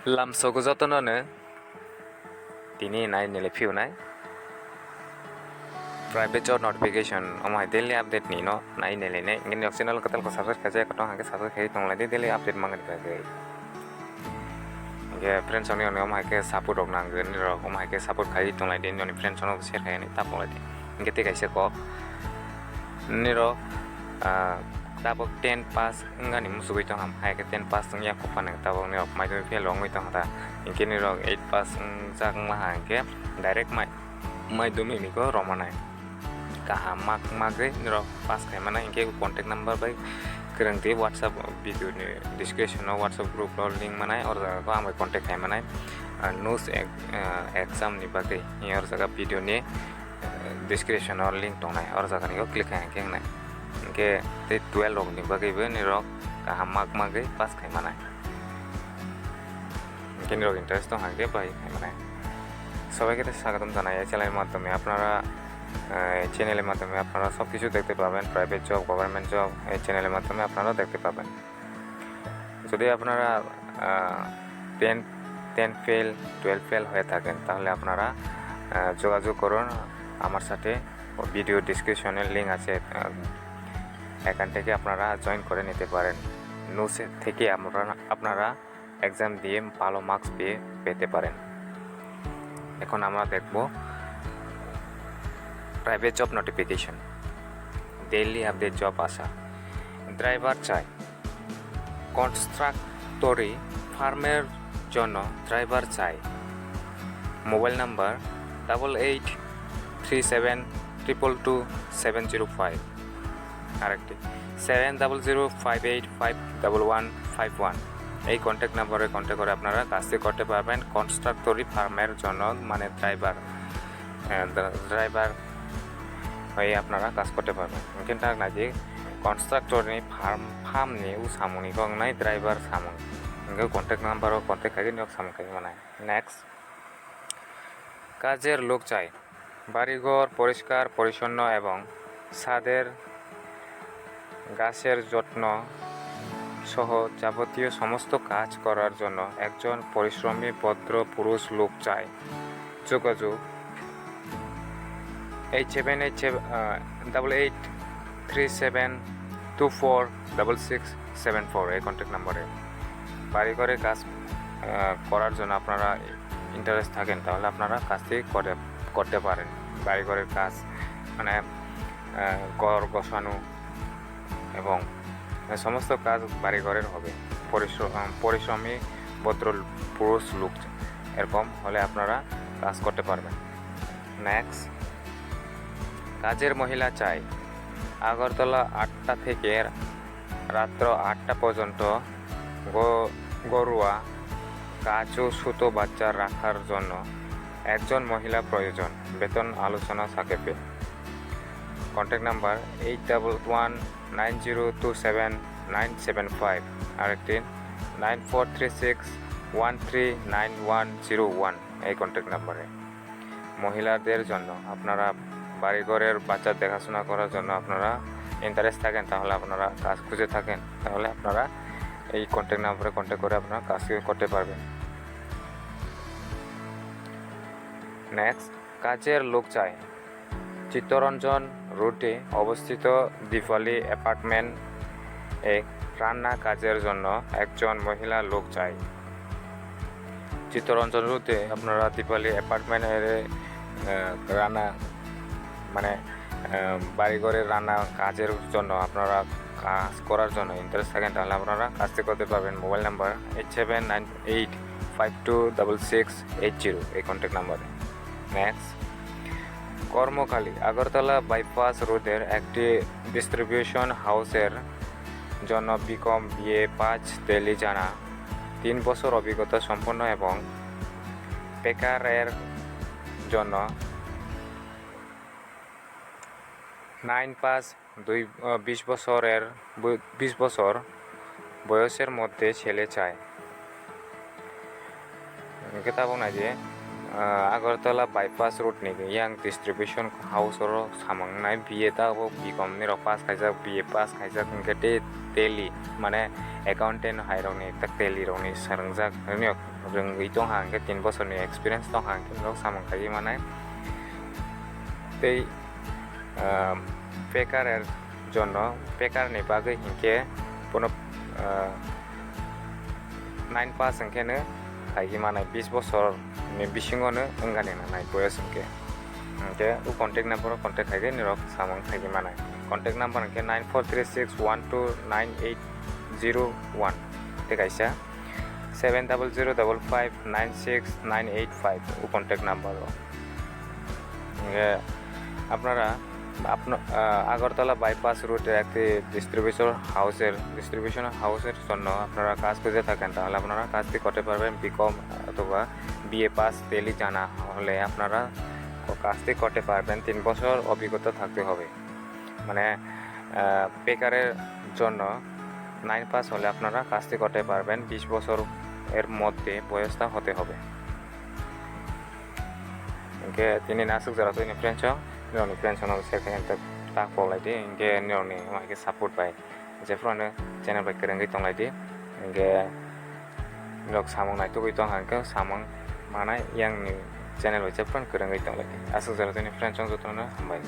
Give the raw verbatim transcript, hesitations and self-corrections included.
Lamsogo jotono no tini nai nele phiyunai. Private job notification, omo hai daily update ni no nai nele nai. Nini rok channel kwtal ko subscribe khaijak, kwtang hake subscribe khai tonglai di, daily update mangani bagwi. Hingke friends rok ni omo hai khe support rok nangwi, nini rok omo hai khe support khai tonglai di, nini friends rok share khai ni ta tonglai di. Hingke tei kaisa kok nini rok, ah, tabok ten pass wngani muchugwi tong ham, hai khe ten pass wngya kok phano tabok nini rok madhyamik fail rok wngwi tong kha ta, hinkhe nini rok eight pass wngjak wngma ha hinkhe direct mai, madhyamik ni kok rwmanai kaham mak magwi nini rok pass khai manai, hinkhe contact number bai kwrwng twi WhatsApp video ni description o WhatsApp group o link manai, oro jaga o ang bai contact khai manai, ah, NUS ex-, ah, exam ni bagwi, oro jaga video ni description o link tongnai, oro jaga ni o click khai hwnkhe wngnai. Hwnkhe tei twelve rok ni bagwi bo nini rok kaham mak magwi pass khai manai. Hwnkhe nini rok interest tong hwnkhe bai khai manai. সবাইকে স্বাগতম জানাই এই চ্যানেলের মাধ্যমে আপনারা, আহ, এই চ্যানেলের মাধ্যমে আপনারা সব কিছু দেখতে পাবেন, প্রাইভেট জব, গভর্নমেন্ট জব, এই চ্যানেলের মাধ্যমে আপনারা দেখতে পাবেন। যদি আপনারা, আহ, ten, ten fail, twelve fail হয়ে থাকেন, তাহলে আপনারা, আহ, যোগাযোগ করুন আমার সাথে। ভিডিও ডিসক্রিপশনে লিংক আছে, আহ, এখান থেকে আপনারা জয়েন করে নিতে পারেন। নুসে থেকে আমরা, আপনারা এক্সাম দিয়ে ভালো মার্কস পেয়ে, পেতে পারেন। এখন আমরা দেখব private job notification, daily update job আসা। ড্রাইভার চাই, কনস্ট্রাক্টরি ফার্মের জন্য ড্রাইভার চাই। Mobile number double eight three seven triple two seven zero five, আরেকটি seven double zero five eight five double one five one. এই কন্ট্যাক্ট নাম্বারে কন্ট্যাক্ট করে আপনারা কাজটি করতে পারবেন কনস্ট্রাক্টরি ফার্মের জন্য, মানে ড্রাইভার, আহ, ড্রা-, ড্রাইভার হয়ে আপনারা কাজ করতে পারবেন। Hwnkhe tak nai di, কনস্ট্রাক্টরনি ফার্ম, ফার্মনি ও samungni kok wngnai driver samung. Hwnkhe contact নাম্বারও কন্ট্যাক্ট খাইগwi nok samung khai manai. Next, কাজের লোক চাই। বাড়িঘর পরিষ্কার পরিচ্ছন্ন এবং ছাদের গাছের যত্ন সহ যাবতীয় সমস্ত কাজ করার জন্য একজন পরিশ্রমী ভদ্র পুরুষ লোক চাই। যোগাযোগ এইট সেভেন এইট সেভেন, আহ, double eight three seven two four double six seven four, এই কন্ট্যাক্ট নাম্বারে। বাড়িঘরে কাজ, আহ, করার জন্য আপনারা ইন্টারেস্ট থাকেন, তাহলে আপনারা কাজটি করে, করতে পারেন। বাড়িঘরের কাজ, মানে, আহ, ঘর গোছানো এবং সমস্ত কাজ বাড়িঘরের হবে। পরিশ্র-, আহ, পরিশ্রমী ভদ্র পুরুষ লোক, এরকম হলে আপনারা কাজ করতে পারবেন। নেক্সট, কাজের মহিলা চাই। আগরতলা আটটা থেকে রাত্র আটটা পর্যন্ত গ-, ঘরোয়া কাজ ও ছোট বাচ্চা রাখার জন্য একজন মহিলা প্রয়োজন। বেতন আলোচনা সাপেক্ষে। Contact number eight double one nine zero two seven nine seven five, আরেকটি nine four three six one three nine one zero one, এই কন্ট্যাক্ট নাম্বারে। মহিলাদের জন্য, আপনারা বাড়িঘরের বাচ্চা দেখাশোনা করার জন্য আপনারা ইন্টারেস্ট থাকেন, তাহলে আপনারা কাজ খুঁজে থাকেন, তাহলে আপনারা এই কন্ট্যাক্ট নাম্বারে কন্ট্যাক্ট করে আপনারা কাজ করতে পারবেন। নেক্সট, কাজের লোক চাই। চিত্তরঞ্জন রোডে অবস্থিত দীপালি অ্যাপার্টমেন্ট এ রান্না কাজের জন্য একজন মহিলা লোক চাই। চিত্তরঞ্জন রোডে আপনারা দীপালি অ্যাপার্টমেন্ট এ, আহ, রান্না, মানে, আহ, বাড়িঘরে রান্না কাজের জন্য আপনারা কাজ করার জন্য ইন্টারেস্ট থাকেন, তাহলে আপনারা কাজটি করতে পারবেন। Mobile number eight seven nine eight five two double six eight zero, এই কন্ট্যাক্ট নাম্বারে। নেক্সট, কর্মকালী। আগরতলা বাইপাস রোডের একটি ডিস্ট্রিবিউশন হাউসের জন্য বিকম বিএ পাঁচ টেলি জানা, তিন বছর অভিজ্ঞতা সম্পন্ন এবং বেকারের জন্য নাইন পাস দুই, আহ, বিশ বছরের বো-, বিশ বছর বয়সের মধ্যে ছেলে চায়। Hwnkhe tabuk nai di, Ah, Agartala bypass road ni yang distribution house oro samung nai B A ta bo B com ni rok pass khaijak, B A pass khaijak, hingke tei tally mane accountant hai rok ni tak tally rok ni sarangjak, rwngwi tong ha hingke tin bosor ni experience tong ha hingke norok samung khaiwi manai. Tei, ah, packer er jonno, packer ni bagwi hingke bono, ah, nine pass hingke no khaigwi manai, bis bosor ni bisingo no wngani nanai boyos hingke. Hingke o contact number o contact khaigwi norok samung khaigwi manai. Contact number hingke nine four three six one two nine eight zero one tei kaisa seven double zero double five nine six nine eight five o contact number o. Hingke apnara apno-, ah, Agartala bypass route er একটি distribution house er, distribution house er জন্য আপনারা কাজ খুঁজে থাকেন, তাহলে আপনারা কাজটি করতে পারবেন বিকম অথবা বিএ পাস টেলি জানা হলে আপনারা কাজটি করতে পারবেন। তিন বছর অভিজ্ঞতা থাকতে হবে। মানে, আহ, বেকারের জন্য নাইন পাস হলে আপনারা কাজটি করতে পারবেন, বিশ বছর এর মধ্যে বয়সটা হতে হবে। Hingke tini nasuk jora tini friends o, nirokni friends no share khaina tak, tak pok lai di, hingke nirokni wngkha khe support bai, jephuru ano channel bai kwrwngwi tong lai di, hingke norok samung naitugwi tong kha, hingke samung manai yang ni channel bai jephuru kwrwngwi tong lai di. Asuk jora tini friends o jotono hambai.